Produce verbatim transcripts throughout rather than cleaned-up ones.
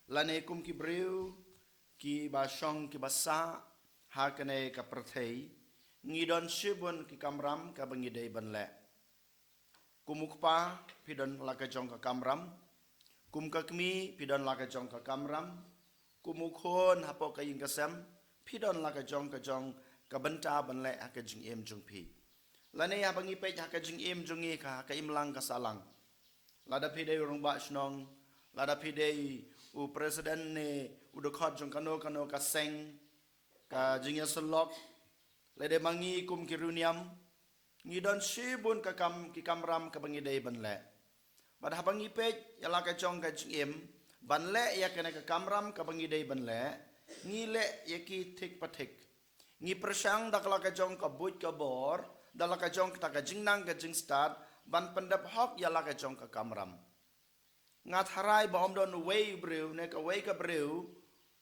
lane kum ki briew kiba shong kiba sah ha kane ka pyrthei, ngi don shibun ki kamram kaba ngi dei ban leh. Kum u kpa, phi don la ka jong ka kamram. Kum ka kmie, phi don la ka jong ka kamram. Kum u khun hapoh ka ïing ka sem, phi don la ka jong ka jong ka bynta ban leh ha ka jingim jong phi. Lane haba ngi peit ha ka jingim jong ngi ka, ha ka imlang ka sahlang, lada phi dei u rangbah shnong, lada phi dei u president ne u dkhot jong kano kano ka seng, ka jingïasyllok, lada ma ngi kum ki riewniam, ngi don shibun ka kam, ki kamram kaba ngi dei ban leh. Bad haba ngi peit ïa la ka jong ka jingim ban leh ïa kane ka kamram kaba ngi dei ban leh, ngi leh ïa ki thik pa thik. Ngi pyrshang da ka la ka jong ka buit ka bor, da la ka jong kata ka jingnang ka jingstad, ban pyndep hok ïa la ka jong ka kamram. Nga tharai ba ym don uwei u briew ne kawei ka briew,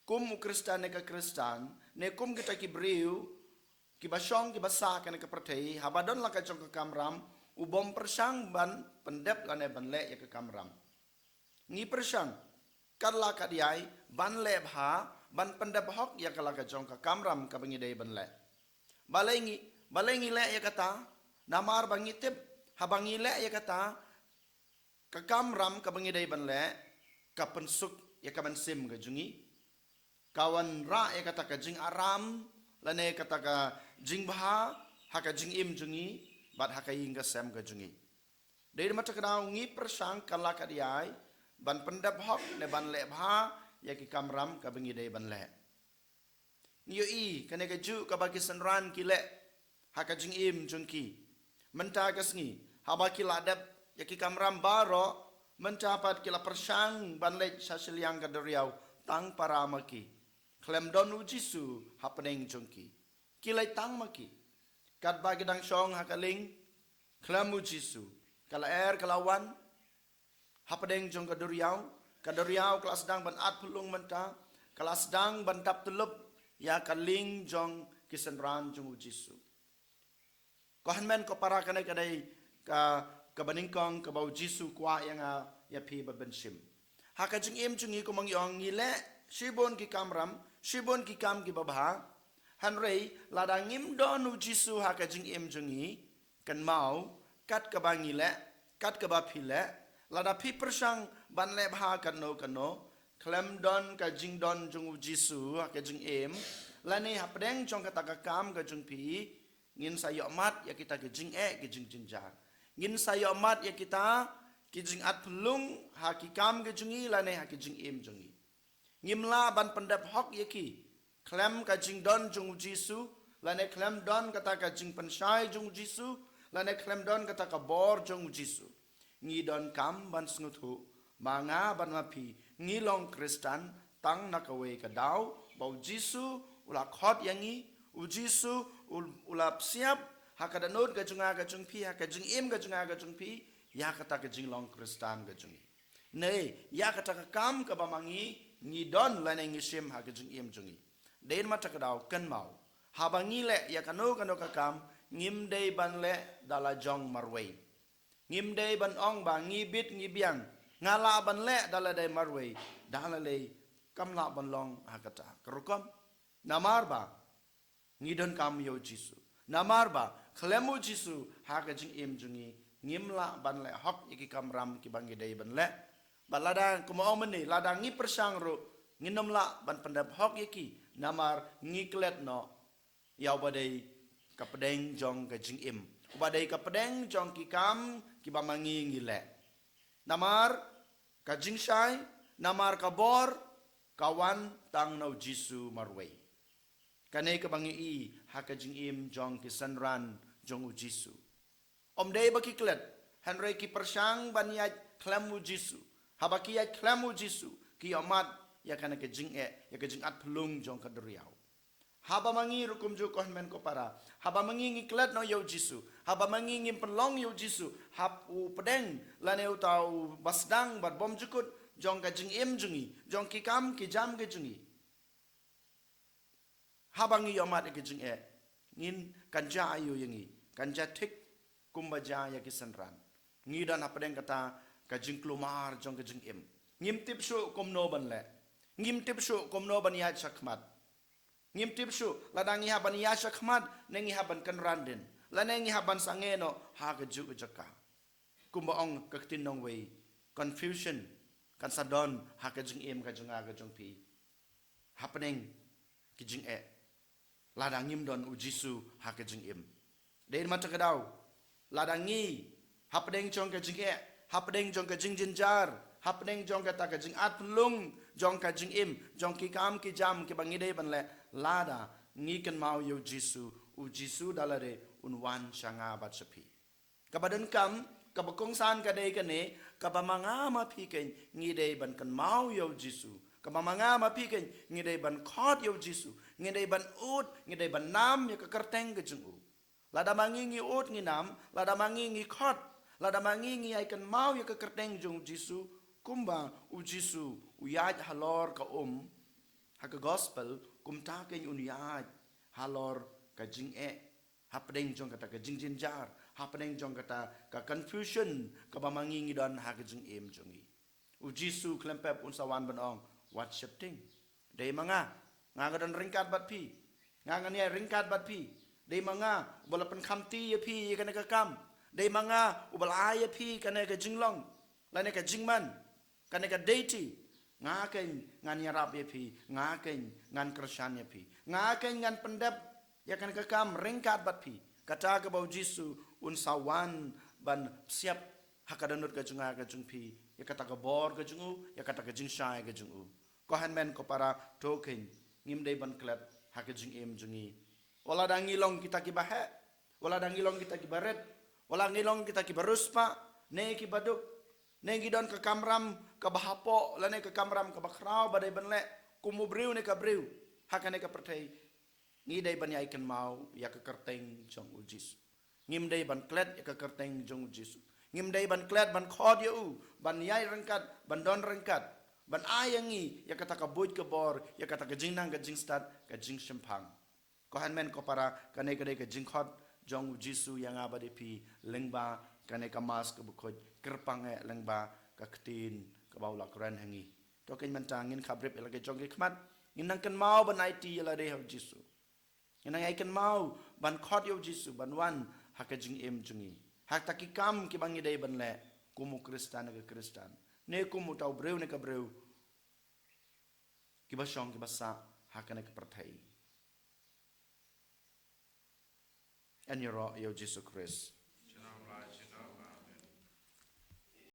kum u Khristan ne ka Khristan, ne kum kita ki briew kiba shong kiba sah ha kane ka pyrthei, haba don la ka jong ka kamram, u bym pyrshang ban pyndep lane ban leh ïa ka kamram. Ngi pyrshang kat la kat ïai ban leh bha, ban pyndep hok ïa ka la ka jong ka kamram kaba ngi dei ban leh. Balei ngi, balei ngi leh ïa kata? Namar ba ngi tip, haba ngi leh ïa kata, ka kamram kaba ngi dei ban leh, ka pynsuk ïa ka mynsiem ka jong ngi, ka wanrah ïa kata ka jingaram lane kata ka jingbha ha ka jingim jong ngi bad ha ka ïing ka sem ka jong ngi. Dei namar kata ka daw ngi pyrshang kat la kat ïai ban pyndep hok ne ban leh bha ïa ki kamram kaba ngi dei ban leh. Ngi ïohi kane ka juh kaba ki synran ki leh ha ka jingim jong ki. Mynta ka sngi haba ki la dep ïa ki kamram baroh, mynta pat ki la pyrshang ban leit sha shiliang ka duriaw tang para ma ki. Khlem don u Jisu hapdeng jong ki. Ki leit tang ma ki. Katba ki dang shong ha ka lieng, khlem u Jisu, ka lyer ka la wan hapdeng jong ka duriaw, ka duriaw ka la sdang ban at phyllung mynta, ka la sdang ban dap tyllup ïa ka lieng jong ki synran jong u Jisu. Ko hynmen ko para, kane ka dei ka, kaba nyngkong kaba u Jisu kwah ïa nga ïa phi ban shim. Ha ka jingim jong ngi, kumba ngi ong, ngi leh shibun ki kamram, shibun ki kam kiba bha. Hynrei lada ngim don u Jisu ha ka jingim jong ngi, kynmaw, kat kaba ngi leh, kat kaba phi leh, lada phi pyrshang ban leh bha kano kano, khlem don ka jingdon jong u Jisu ha ka jingim lane hapdeng jong kata ka kam ka jong phi, ngin sa ïohmat ïa kita ki jingeh ki jingjynjar. Ngin sa ïohmat ïa kita ki jingat phyllung ha ki kam ka jong ngi lane ha ki jingim jong ngi. Ngim lah ban pyndep hok ïa ki khlem ka jingdon jong u Jisu, lane khlem don kata ka jingpynshai jong u Jisu, lane khlem don kata ka bor jong u Jisu. Ngi donkam ban sngewthuh, ma nga bad ma phi ngi long Khristan tang na kawei ka daw, ba u Jisu u la khot ïa ngi, u Jisu u, u la psiap ha ka dohnud ka jong nga ka jong phi, ha ka jingim ka jong nga ka jong phi, ïa kata ka jinglong Khristan ka jong ngi. Nei, ïa kata ka kam kaba ma ngi ngi don lane ngi shim ha ka jingim jong ngi. Dei namar kata ka daw kynmaw, haba ngi leh ïa kano kano ka kam, ngim dei ban leh da la jong marwei. Ngim dei ban ong ba ngi bit ngi biang, nga lah ban leh da lade marwei, da lade kam lah ban long ha kata ka rukom. Namar ba ngi donkam ïa u Jisu. Namar ba khlem u Jisu ha ka jingim jong ngi, ngim lah ban leh hok ïa ki kamram kiba ngi dei ban leh. Bad lada, kumba ong mynne, lada ngi pyrshang ruh, ngin ym lah ban pyndep hok ïa ki, namar ngi klet noh ïa uba dei ka pdeng jong ka jingim, uba dei ka pdeng jong ki kam kiba ma ngi ngi leh. Namar ka jingshai, namar ka bor, ka wan tang na u Jisu marwei. Kane kaba ngi i ha ka jingim jong ki synran jong u Jisu. Ym dei ba ki klet, hynrei ki pyrshang ban ïaid khlem u Jisu. Haba ki ïaid khlem u Jisu, ki ïohmat ïa kane ka jingeh, ïa ka jingat phyllung jong ka duriaw. Haba ma ngi ruh kumjuh, ko hynmen ko para, haba ma ngi ngi klet noh ïa u Jisu, haba ma ngi ngim pynlong ïa u Jisu hap u pdeng lane uta uba sdang bad bymjukut jong ka jingim jong ngi, jong ki kam ki jam ka jong ngi, haba ngi ïohmat ïa ka jingeh, ngin, kan jia aïu ïa ngi? Kan jia thik kumba jia ïa ki synran. Ngi don hapdeng kata ka jingkulmar jong ka jingim. Ngim tip shuh kumno ban leh. Ngim tip shuh kumno ban ïaid shakhmat. Ngim tip shuh lada ngi hap ban ïaid shakhmat ne ngi hap ban kynran dien, lane ngi hap ban sangeh noh ha kajuh ka jaka. Kumba ong ka ktien nongwei, confusion kan sa don ha ka jingim ka jong nga ka jong phi hapdeng ki jingeh, lada ngim don U Jisu ha ka jingim. Dei ma kata ka daw, lada ngi hapdeng jong ka jingeh, hapdeng jong ka jingjynjar, hapdeng jong kata ka jingat pynlong jong ka jingim, jong ki kam ki jam kiba ngi dei ban leh, lada ngi kynmaw ïa U Jisu, U Jisu da lade un wan sha nga bad sha phi. Kaba donkam, kaba kongsan ka dei kane, kaba ma nga ma phi keiñ ngi dei ban kynmaw ïa U Jisu. Kaba ma nga ma phi keiñ ngi dei ban khot ïa U Jisu. Ngi dei ban ud, ngi dei ban nam ïa ka kyrteng ka jong u. Lada ma ngi ngi ud ngi nam, lada ma ngi ngi khot, lada ma ngi ngi ïai kynmaw ïa ka kyrteng jong U Jisu, kumba U Jisu u ïaid halor ka um ha ka gospel, kumta keiñ un ïaid halor ka jingeh, hapdeng jong kata ka jingjynjar, hapdeng jong kata ka confusion kaba ma ngi ngi don ha ka jingim jong ngi. U Jisu khlem pep un sa wan ban ong, wat sheptieng. Dei ma nga, nga nga don ryngkat bad phi. Nga ngan ïai ryngkat bad phi. Dei ma nga uba la pynkhamti ïa phi ïa kane ka kam. Dei ma nga uba la ai ïa phi kane ka jinglong, lane ka jingman, kane ka deity. Nga keiñ ngan ïarap ïa phi, nga keiñ ngan kyrshan ïa phi, nga keiñ ngan pyndep ïa kane ka kam ryngkat bad phi. Kata kaba U Jisu un sa wan ban psiap ha ka dohnud ka jong nga ka jong phi, ïa kata ka bor ka jong u, ïa kata ka jingshai ka jong u. Ko hynmen ko para, to keiñ ngim dei ban klet ha ka jingim jong ngi. Wat lada ngi long kita kiba heh, wat lada ngi long kita kiba rit, wat lada ngi long kita kiba riewspah, ne kiba duk, ne ngi don ka kamram kaba hapoh lane ka kamram kaba khraw ba dei ban leh kum u briew ne ka briew ha kane ka pyrthei, ngi dei ban ïai kynmaw ïa ka kyrteng jong U Jisu. Ngim dei ban klet ïa ka kyrteng jong U Jisu. Ngim dei ban klet ban khot ïa u, ban ïai ryngkat, ban don ryngkat, ban ai ïa ngi ïa kata ka buit ka bor, ïa kata ka jingnang ka jingstad, ka jingshemphang. Ko hynmen ko para, kane ka dei ka jingkhot jong U Jisu ïa nga bad ïa phi lyngba kane ka Mass kaba khuid, kyrpang eh lyngba ka ktien kaba u la kren ha ngi. To keiñ mynta ngin khapbrip ïa la ka jong ka khmat, ngin nang kynmaw ban aiti ïa lade ha U Jisu. Ngin nang ïai kynmaw ban khot ïa U Jisu ban wan ha ka jingim jong ngi, ha kita ki kam kiba ngi dei ban leh kum u Khristan ne ka Khristan, ne kum uta u briew ne ka briew kiba shong kiba sah ha kane ka pyrthei. Yn ïaroh ïa U Jisu Khrist.